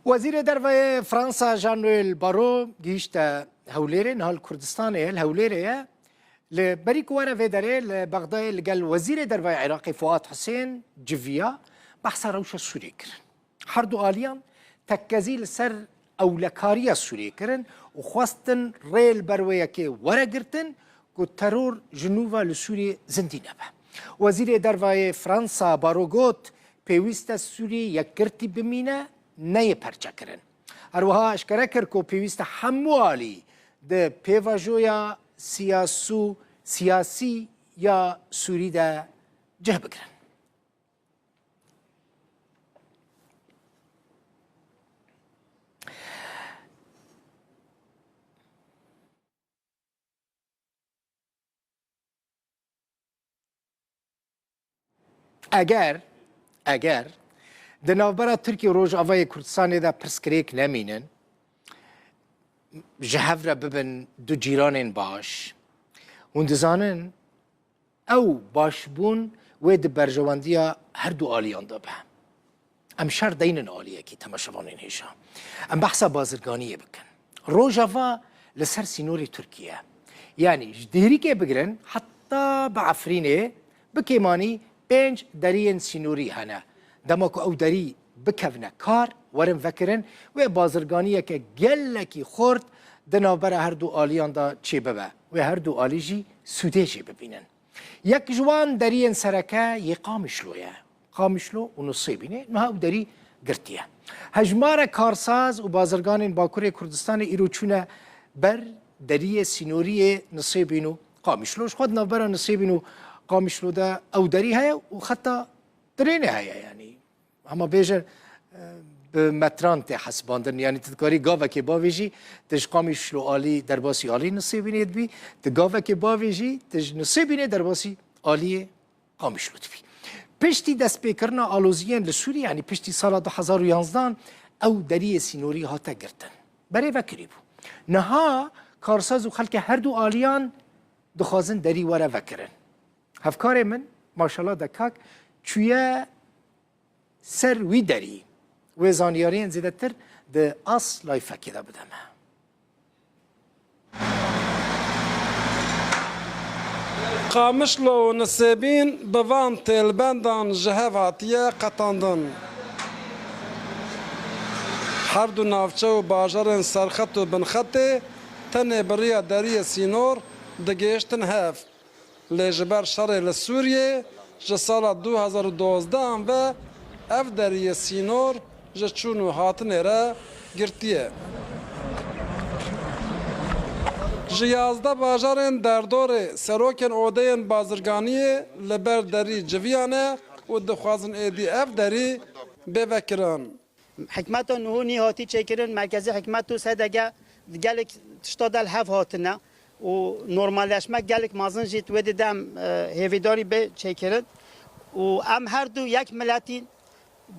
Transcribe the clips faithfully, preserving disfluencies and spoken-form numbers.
Wezîrê Derve yê Fransa Jean-Noël Barrot gihîşte Hewlêrê, niha li Kurdistanê ye, li Hewlêrê ye. Li berî ku were vê derê li Bexdayê li gel Wezîrê Derve yê Iraqê Fuat Husên civiya, behsa rewşa Sûriyê kirin. Her du aliyan tekkezî li ser ewlekariya Sûriyê kirin û xwestin rê li ber wê yekê were girtin ku teror ji nû ve li Sûriyê zindî nebe. Wezîrê Derve yê Fransa Barrot got, pêwîst e Sûriyê yekgirtî bimîne, neyê perçekirin. Her wiha eşkere kir ku pêwîst e hemû alî di pêvajoya siyasû-, siyasî ya Sûrî de cih bigirin. Eger, eger di navbera Tirkiye û Rojavayê Kurdistanê de pirsgirêk nemînin, ji hev re bibin du cîranên baş, hûn dizanin ew başbûn wê di berjewendiya her du aliyan de be. Em şer deynin aliyekî, temaşevanên hêja. Em behsa bazirganiyê bikin. Rojava li ser sînorê Tirkiye. Yanî ji Dêrikê bigirin heta bi Efrînê bi kêmanî pênc deriyên sînorî hene. Dema ku ew derî bikevine kar, werin vekirin, wê bazirganiyeke gelekî xurt di navbera her du aliyan de çêbibe. Wê her du alî jî sûdê jê bibînin. Yek ji wan deriyên sereke yê Qamişlo ye. Qamişlo û Nisêbînê niha ew derî girtiye. Hejmarek karsaz û bazirganên Bakurê Kurdistanê îro çûne ber deriyê sînoriyê Nisêbîn û Qamişlo. Ji xwe di navbera Nisêbîn û Qamişlo de ew derî heye û xeta trênê heye, yanî. Hema bêje, e, bi metran tê hesibandin. Yanî tu dikarî gavekê bavêjî, tu ji Qamişlo alî derbasî alî Nisêbînê dibî, tu gavekê bavêjî, tu ji Nisêbînê derbasî aliyê Qamişlo dibî. Piştî destpêkirina aloziyên li Sûriyê, yanî piştî sala du hezar û yanzdan, ew deriyê sînorî hate girtin. Berê vekirî bû. Niha karsaz û xelkê her du aliyan dixwazin derî were vekirin. Hevkarê min, Maşala Dekak, çûye ser wî derî. Wê zanyariyên zêdetir di As Life'kê de bide me. Qamişlo û Nisêbîn bi van têlbendan ji hev hatiye qetandin. Her du navçe û bajarên serxet û binxetê tenê bi riya deriyê sînor digihiştin hev. Lê ji ber şerê li Sûriyê ji sala du hezar û dozdehan ve ev deriyê sînor ji çûn û hatinê re girtiye. Ji yazdeh bajarên derdorê serokên odeyên bazirganiyê li ber derî civiyane û dixwazin êdî ev derî bê vekirin. Hikmeta nuhû nî hatî çêkirin, merkezî hikmet û S D G gelek tişta de li hev hatine û normalleşmek gelek mezin jî wê di dem, e, hêvîdarî bê çêkirin û em her du yek miletîn,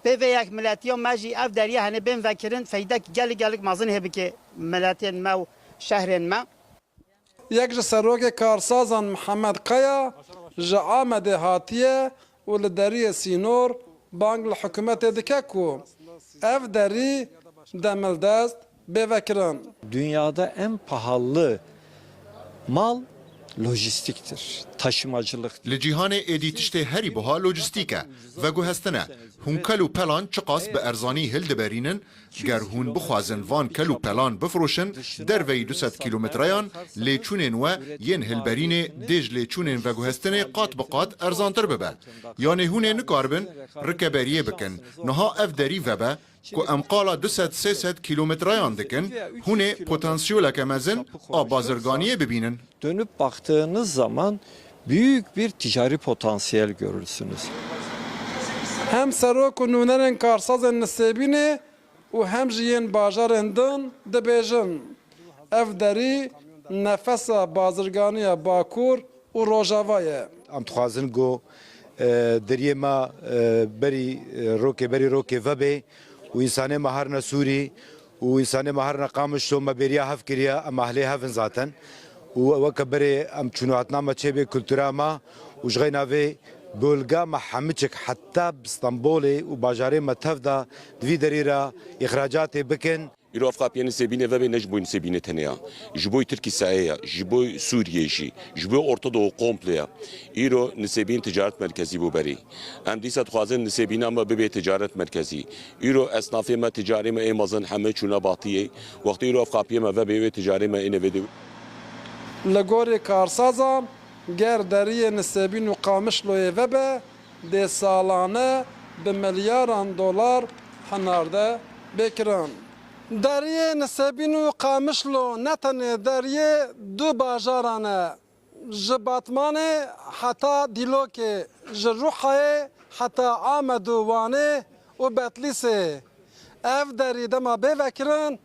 bê vê yek miletiya me jî ev deriyê henê bên vekirin, feydek gelek gelek mezin hê bike miletên me û şehrên me. Yek ji serokê karsazan Mihemed Kaya ji Amedê hatiye û li deriyê sînor bang li hikûmetê dike ku ev derî demildest bê vekirin. Dünyada en pahalı mal lojistiktir, taşımacılık. Li cîhanê êdî tiştê herî buha lojistîk e, veguhestin e. Hûn kel û pelan çiqas bi erzanî hildiberînin, ger hûn bixwazin van kel û pelan bifroşin, derveyî du sed kîlometreyan, lêçûnên we yên hilberînê dê ji lêçûnên veguhestinê qat bi qat erzantir bibe. Yanê hûn ê nikaribin rikeberiyê bikin. Niha ev derî vebe ku em qala du sed sê sed kîlometreyan dikin, hûn ê potansiyoleke mezin a bazirganiyê bibînin. Dönüp baktığınız zaman büyük bir ticari potansiyel görürsünüz. Hem serok û nûnerên karsazên Nisêbînê û hem jî yên bajarên din dibêjin, ev derî nefesa bazirganiya Bakur û Rojava ye. Em dixwazin ku, e, deriyê me, e, berî, e, rokê, berî rokê vebe û însanê me herine Sûrî û însanê me herine Qamişlo, me bêriya hev kiriye, em ehlê hev in zaten. Û weke berê em çûn û hatina me çêbê kultura me û ji xeyna vê Bölga me hemiçik heta bi Stenbolê û bajarê me tev de di vî derî re îxracatê bikin. Îro ev qapiyê Nisêbînê vebê ne ji bo Nisêbînê tenê ya. Ji bo Tirkî saê ya, ji bo Sûriyê jî, ji bo Orta Doğu komple ya. Îro Nisêbîn ticaret merkezî bû berî. Em dîsa dixwazin Nisêbîna me bibe ticaret merkezî. Îro esnafê me, ticarê me ê mezin heme çûne batiyê. Wextê îro ev qapiyê me vebê wê ticarê me êne vê dê. Li gorî karsazan, ger deriyê Nisêbîn û Qamişloyê vebe, dê salane bi milyaran dolar hinarde bê kirin. Deriyê Nisêbîn û Qamişlo ne tenê deriyê du bajaran e. Ji Batmanê heta Dîlokê, ji Rûhayê heta Amed û Wanê û Betlîsê. Ev derî dema bê vekirin,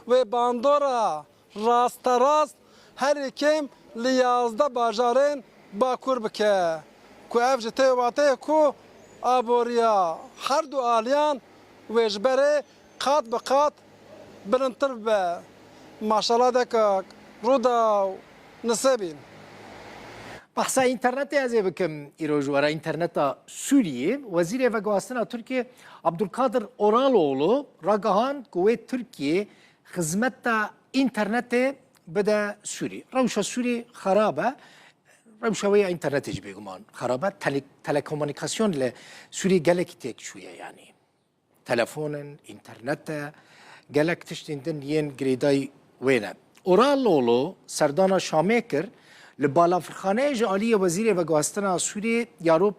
wê bandora rasterast herî kêm li yazdeh bajarên Bakur bike, ku ev jî tê wateyê ku aboriya her du aliyan wê ji berê qat bi qat bilindtir bibe. Maşala dekak, Rûdaw, Nisêbîn. Behsa înternetê ez ê bikim. Îro ji were înterneta Sûriyê, Wezîrê Veguhastina Tirkiyê Abdulkadir Oraloğlu ragihand ku wê Tirkiye xizmeta înternetê bide Sûrî. Rewşa Sûrî xerab e. Rewşa wê ya înternetê jî bêguman xerab e. Tele-, telekomunîkasyon li Sûrî gelekî têk çûye yanî. Telefonin, înternete, gelek tiştên din yên girêdayî wê ne. Oraloğlu serdana Şamê kir, li balafirxaneyê ji aliyê Wezîrê Veguhastina Sûriyê Yarop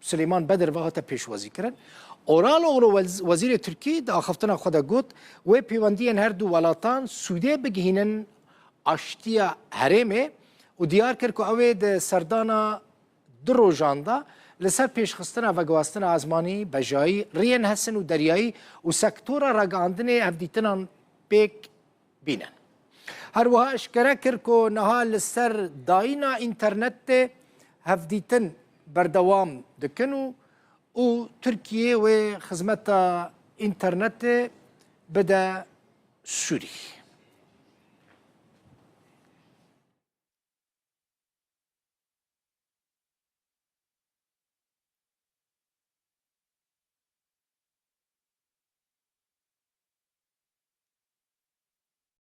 Silêman Bedir ve hate pêşwazîkirin. Oraloğlu wez-, Wezîrê Tirkî di axaftina xwe de got, wê pêwendiyên her du welatan sûdê bigihînin aştiya herêmê û diyar kir ku ew ê di serdana du rojan de li ser pêşxistina veguhastina ezmanî, bejayî, riyên hesin û deryayî û sektora ragihandinê hevdîtinan pêk bînin. Her wiha eşkere kir ku niha li ser dayîna înternetê hevdîtin berdewam dikin û, û Tirkiye wê xizmeta înternetê bide Sûrî.